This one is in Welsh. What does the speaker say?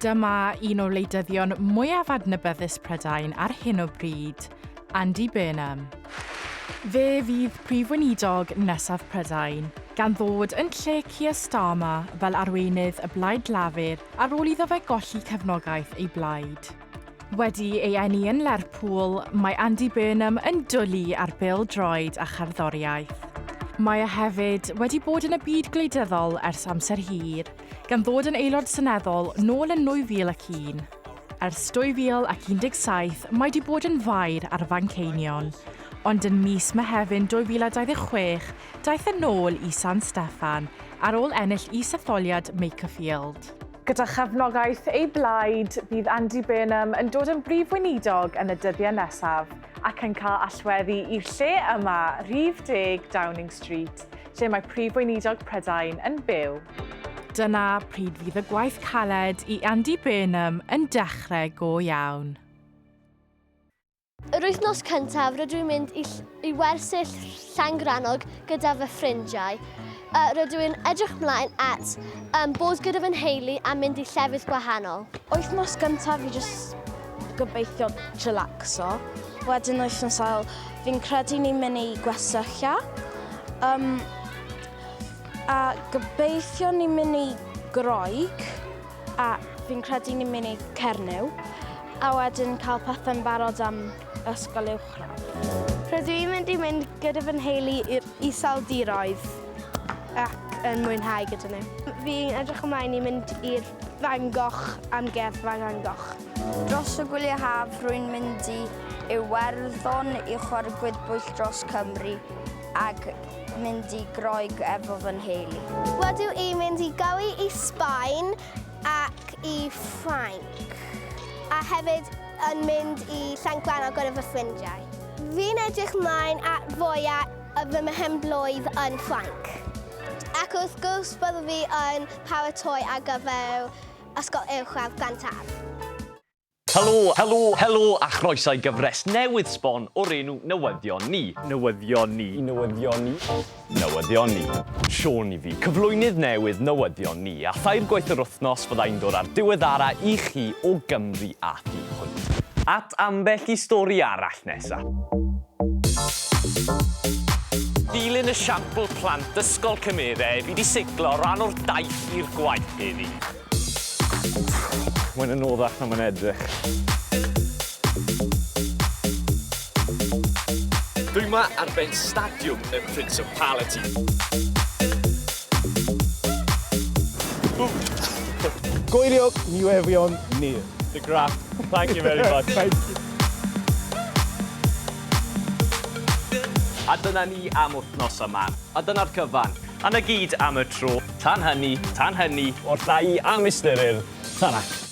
Dyma un o wleidyddion mwyaf adnabyddus Prydain ar hyn o bryd, Andy Burnham. Fe fydd Prif Weinidog nesaf Prydain, gan ddod yn lle Keir Starmer fel arweinydd y Blaid Lafur ar ôl iddo fe golli cefnogaeth ei blaid. Wedi ei eni yn Lerpwl, mae Andy Burnham yn dwlu ar bêl-droed a cherddoriaeth. Mae e hefyd wedi bod yn y byd gwleidyddol ers amser hir, gan ddod yn Aelod Seneddol nôl yn 2001. Ers 2017, mae 'di bod yn faer ar Fanceinion, ond yn mis Mehefin 2026, daeth yn ôl i San Steffan ar ôl ennill is-etholiad Makerfield. Gyda chefnogaeth ei blaid, bydd Andy Burnham yn dod yn Brif Weinidog yn y dyddiau nesaf ac yn cael allweddi i'r lle yma, rhif deg Downing Street, lle mae Prif Weinidog Prydain yn byw. Dyna pryd fydd y gwaith caled i Andy Burnham yn dechrau go iawn. Yr wythnos cyntaf rydw i'n mynd i, i wersyll Llangrannog gyda fy ffrindiau. Uh, rydw i'n edrych mlaen at um, bod gyda fy nheulu a mynd i llefydd gwahanol. Wythnos gyntaf fi jyst gobeithio chillaxo. Wedyn wythnos ail fi'n credu ni'n mynd i gwersylla. Um, a gobeithio ni'n mynd i Groeg. A fi'n credu ni'n mynd i Cernyw a wedyn cael pethau'n barod am ysgol uwchradd. Rydw i'n mynd i mynd gyda fy nheulu i'r Iseldiroedd ac yn mwynhau gyda nhw. Fi'n edrych ymlaen i mynd i'r Van Gogh, Amgueddfa Van Gogh. Dros y gwyliau haf rwy'n mynd i Iwerddon i chwarae gwyddbwyll dros Cymru ac mynd i Groeg efo fy nheulu. Rydw i'n mynd i gyrru i Sbaen ac i Ffrainc. A hefyd yn mynd i Llangrannog gyda fy ffrindiau. Fi'n edrych mlaen at fwya fy mhen-blwydd yn Ffrainc. Ac wrth gwrs byddwn fi yn paratoi ar gyfer Ysgol Uwchradd Glantaf. Helo, helo, helo a chroeso i gyfres newydd sbon o'r enw Newyddion Ni. Newyddion Ni. Newyddion Ni. Newyddion Ni. Siôn i fi, cyflwynydd newydd Newyddion Ni, a thair gwaith yr wythnos fydda i'n dod â'r diweddara i chi o Gymru a thu hwnt. At ambell i stori arall nesa. Dilyn esiampl plant Ysgol Cymerau, fi 'di seiclo ran o'r daith i'r gwaith heddi. Mae'n anoddach na mae'n edrych. Dwi 'ma ar ben stadiwm y Principality. Gwylio newyddion ni. The graph. Thank you very much. Thank you. A dyna ni am wythnos yma. A dyna'r cyfan. A 'na gyd am y tro. Tan hynny, tan hynny, wrtha i a Mister Urdd. Tara.